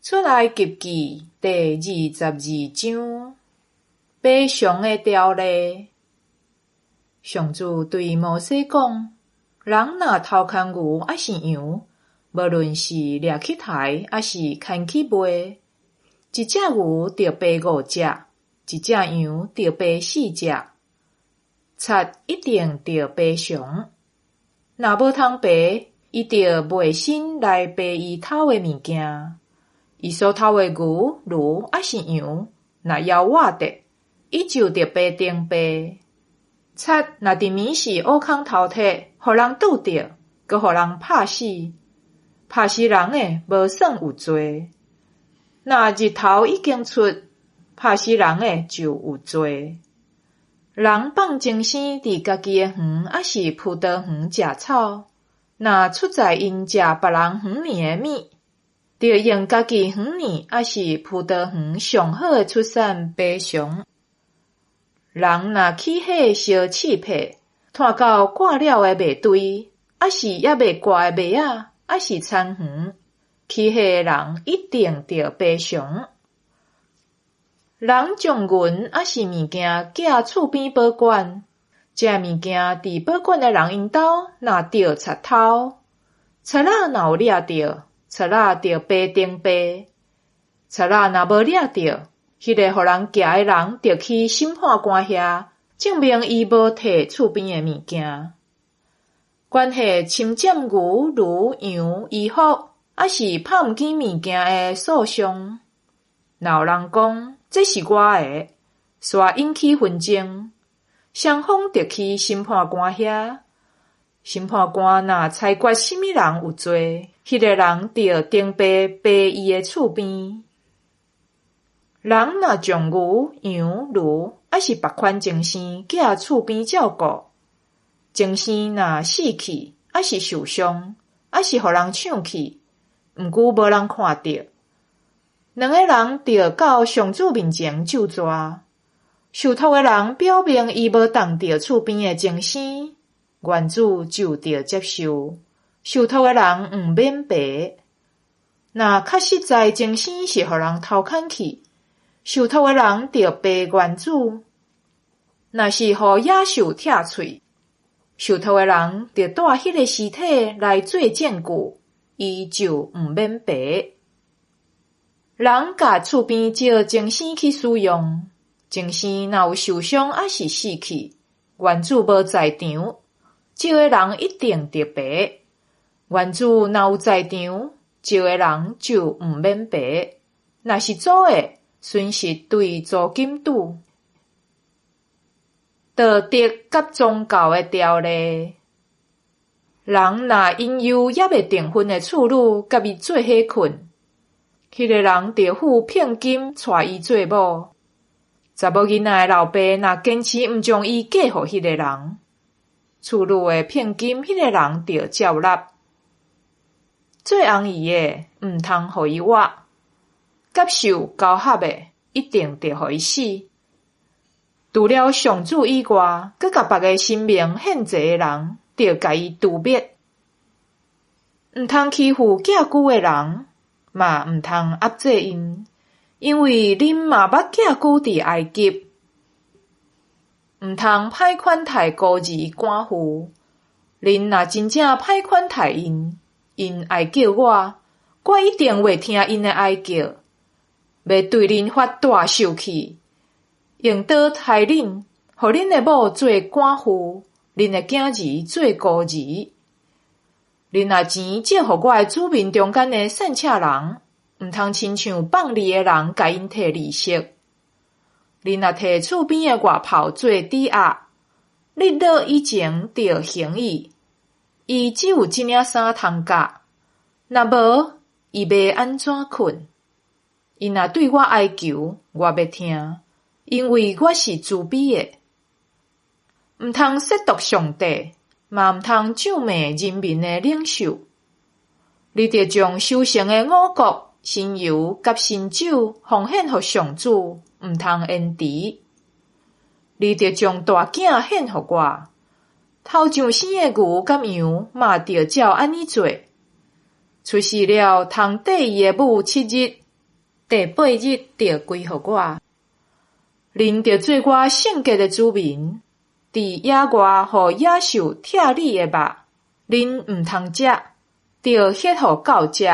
出埃及記第二十二章，賠償的條例。上主對摩西講：人若偷牽牛抑是羊，無論是掠去刣抑是牽去賣，一隻牛著賠五隻，一隻羊著賠四隻。賊一定著賠償。若無通賠，伊著賣身來賠伊偷的物件。伊所偷的牛、驢抑是羊，若猶活著，伊就著賠重倍。賊若佇暝時挖空偷摕，予人拄著，閣予人拍死，拍死人的無算有罪。若日頭已經出，拍死人的就有罪。人放精生佇家己的園抑是葡萄園食草，若出在𪜶食別人園裡的物，著用家己園裡抑是葡萄園上好的出產賠償。人若起火燒刺帕，湠到割了的麥堆，抑是猶未割的麥仔，抑是田園，起火的人一定著賠償。人將銀抑是物件寄厝邊保管，這物件佇保管的人𪜶兜若著賊偷，賊仔若有掠著，賊仔著賠重倍。賊仔若無掠著，彼个予人寄的人著去審判官遐，證明伊無摕厝邊的物件。關係侵佔牛、驢、羊、衣服，抑是拍毋見物件的訴訟，若有人講這是我的，煞引起紛爭，雙方著去審判官遐。審判官若裁決啥物人有罪，彼个人著重倍賠伊的厝邊。人若將牛、羊、驢，抑是別款精牲寄厝邊照顧，精牲若死去，抑是受傷，抑是予人搶去，毋過無人看著，兩个人著到上主面前就坐。受託的人表明伊無動著厝邊的精牲，原主就著接受，受託的人毋免賠。若確實在精牲是予人偷牽去，受託的人著賠原主。若是予野獸拆喙，受託的人著帶彼个屍體來做證據，伊就毋免賠。人共厝邊借精牲去使用，精牲若有受傷抑是死去，原主無在場，借的人一定著賠。原主若有在場，借的人就毋免賠。若是租的，損失對租金拄。道德佮宗教的條例，人若引誘猶未訂婚的處女佮伊做伙睏，彼个人著付聘金娶伊做某。查某囡仔的老爸若堅持毋將伊嫁予彼个人，處女的聘金彼个人著照納。做翁兒的毋通予伊活，佮獸交合的一定著予伊死。除了上主以外，閣共別个神明獻祭的人，著共伊誅滅。毋通欺負寄居的人，嘛毋通壓制𪜶，因為恁嘛捌寄居佇埃及。毋通歹款待孤兒寡婦，恁若真正歹款待𪜶，𪜶哀叫我，我一定會聽𪜶的哀叫，欲對恁發大獸氣，用刀刣恁，予恁的某做寡婦，恁的囝兒做孤兒。恁若錢借予我的子民中間的散赤人，毋通親像放利的人共𪜶提利息。恁若提厝邊的外袍做抵押，日落以前著還伊，伊只有這領衫通夾。若無，伊欲按怎睏？伊若對我哀求，我欲聽，因為我是慈悲的。毋通褻瀆上帝，嘛毋通咒罵人民的領袖。你著將收成的五穀、新油佮新酒奉獻予上主，毋通延遲。你著將大囝獻予我，頭上生的牛佮羊嘛著照按呢做。出世了，通綴伊的母七日，第八日著歸予我。恁著做我聖潔的子民。佇野外予野獸拆你的肉，恁毋通食，著獻予狗食。